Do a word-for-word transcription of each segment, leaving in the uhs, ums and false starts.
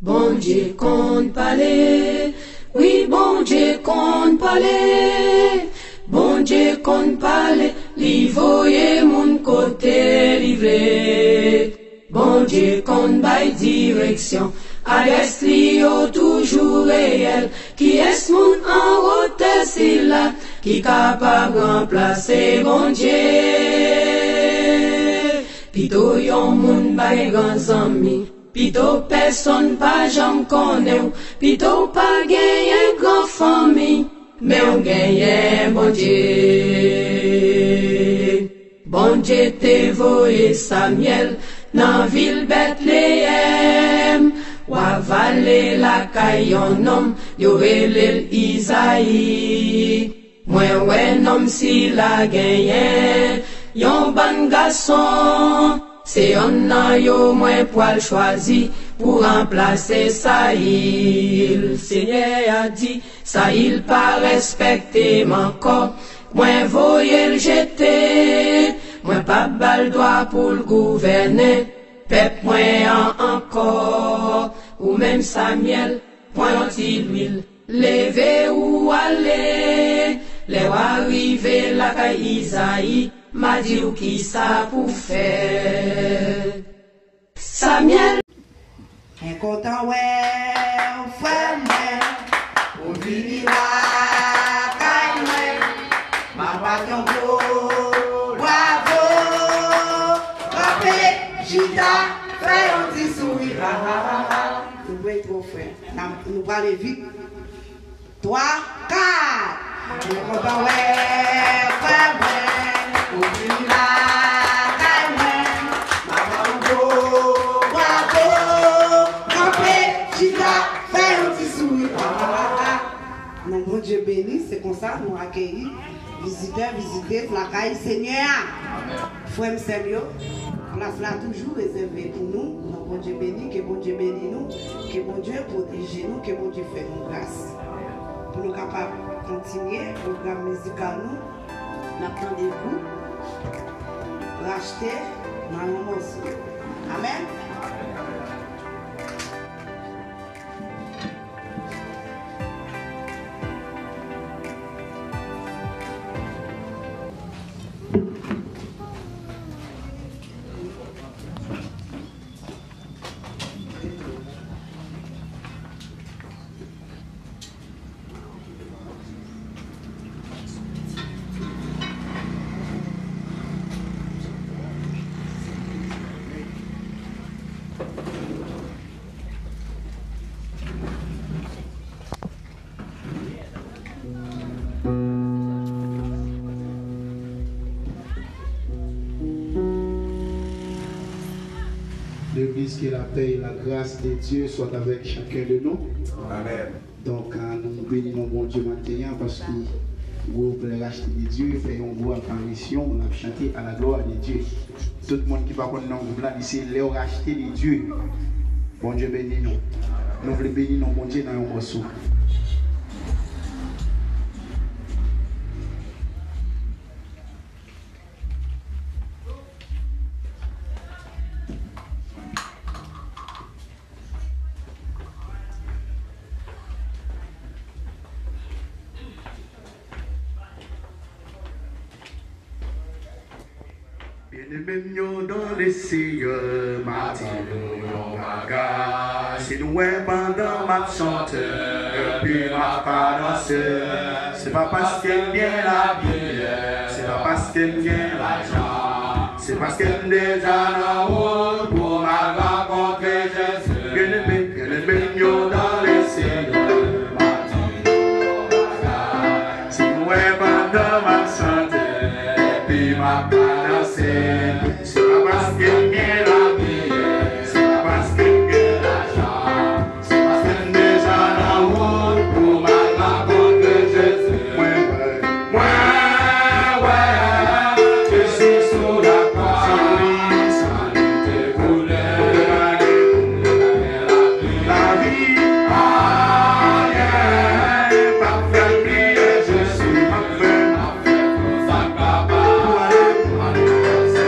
Bondye konn pale, wi, Bondye konn pale. Bondye konn pale, li voye moun kote li vle. Bondye konn bay direksyon, adrès li yo toujou reyèl. Kiyès moun an wotè sila ki kapab ranplase Bondye? Pito yon moun bay gran zanmi, pito pèsonn pa janm konnen w, pito w pa genyen gran fanmi, men w genyen Bondye. Bondye te voye Samyèl nan vil Betleyèm, wa vale lakay yon nonm, yo rele l Izayi. Mwen wè nonm sila genyen yon bann gason. Se yonn nan yo mwen pwal chwazi pou ranplase Sayil. Senyè a di, Sayil pa respekte m ankò. Mwen voye l jete. Mwen p ap ba l dwa pou l gouvène pèp mwen an ankò. Ou menm, Samyèl, pran yon ti lwil, leve ou ale. Lè w a rive lakay Izayi, m a di w kisa pou fè. Samyèl. Mwen kontan wè w, frè mwen, ou vini lakay mwen. M a bat yon gwo bravo. Kanpe, chita, fè yon ti souri. Ha, ha, ha, ha. Nou dwe twò frè. N a, nou prale vit. Twa, kat. Mwen kontan wè frè mwen, ou vini lakay mwen. M a ba w gwo bravo. Kanpe, chita, fè yon ti souri. Non, Bondye beni, se konsa nou akeyi vizitè, vizitez lakay Senyè a. Frè m, sè m yo, plas la toujou rezève pou nou. Non, Bondye beni, ke Bondye beni nou, ke Bondye pwoteje nou, ke Bondye fè nou gras. Pou nou kapab kontinye pwogram mizikal nou, n ap tande gwoup Rachte nan yon mòso. Amèn. L'église, que la paix et la grâce de Dieu soient avec chacun de nous. Amen. Donk, ah, nou beni non Bondye maten an, paske gwoup Rachte de Dye fè yon gwo aparisyon, n ap chante à la gloire de Dieu. Tout moun ki pa konn non gwoup la, li se Les Rachetés de Dieu. Bondye beni nou. Nou vle beni non Bondye nan yon mòso. Byeneme m yo dans le Seigneur, m a di nou yon bagay. Si nou wè pandan m ap chante, epi m ap kadanse, se pa paske m byen abiye, se pa paske m gen lajan, se paske m deja nan wout pou m al rankontre Jezi. Byeneme, byeneme m yo dans le Seigneur, m a di nou yon bagay. Si nou wè pandan m ap chante, epi m ap balanse, se pa paske m byen abiye, se pa paske m gen lajan, se paske m deja nan wout pou m al rankontre Jezi. Mwen wè, mwen wè Jezi sou lakwa, san li te koule, lavi, lavi, anyen p ap fè m bliye Jezi, m ap fè, m ap fè tout sa k kapab pou ale, pou ale avanse.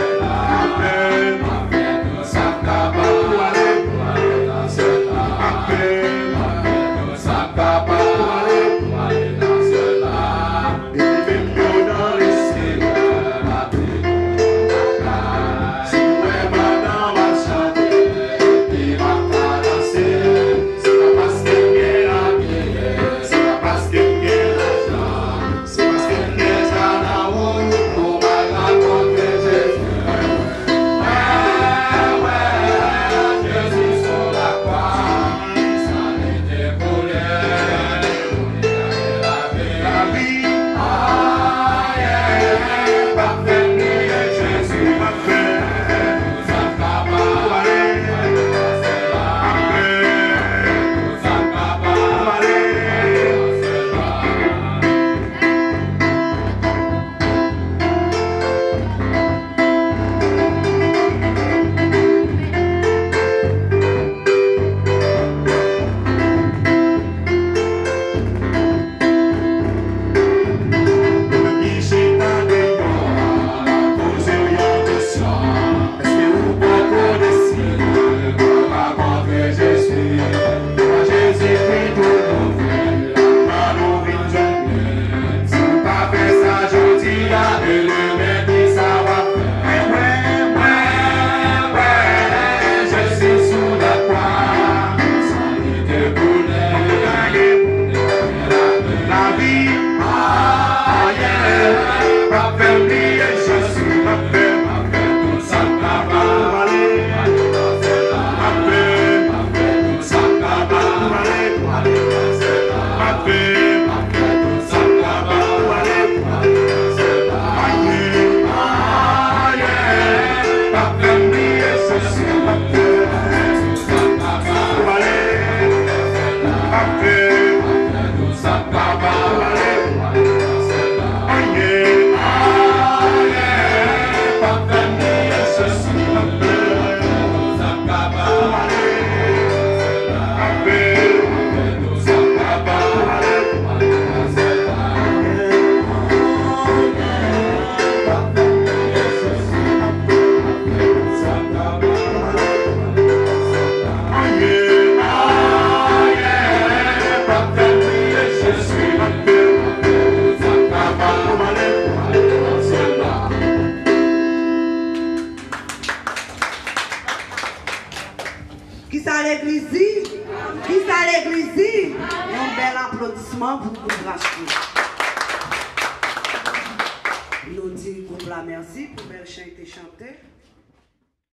Kisa legliz di? Kisa legliz di? Yon bèl aplodisman pou gwoup Rache. Nou di gwoup la mèsi pou bèl chan li te chante.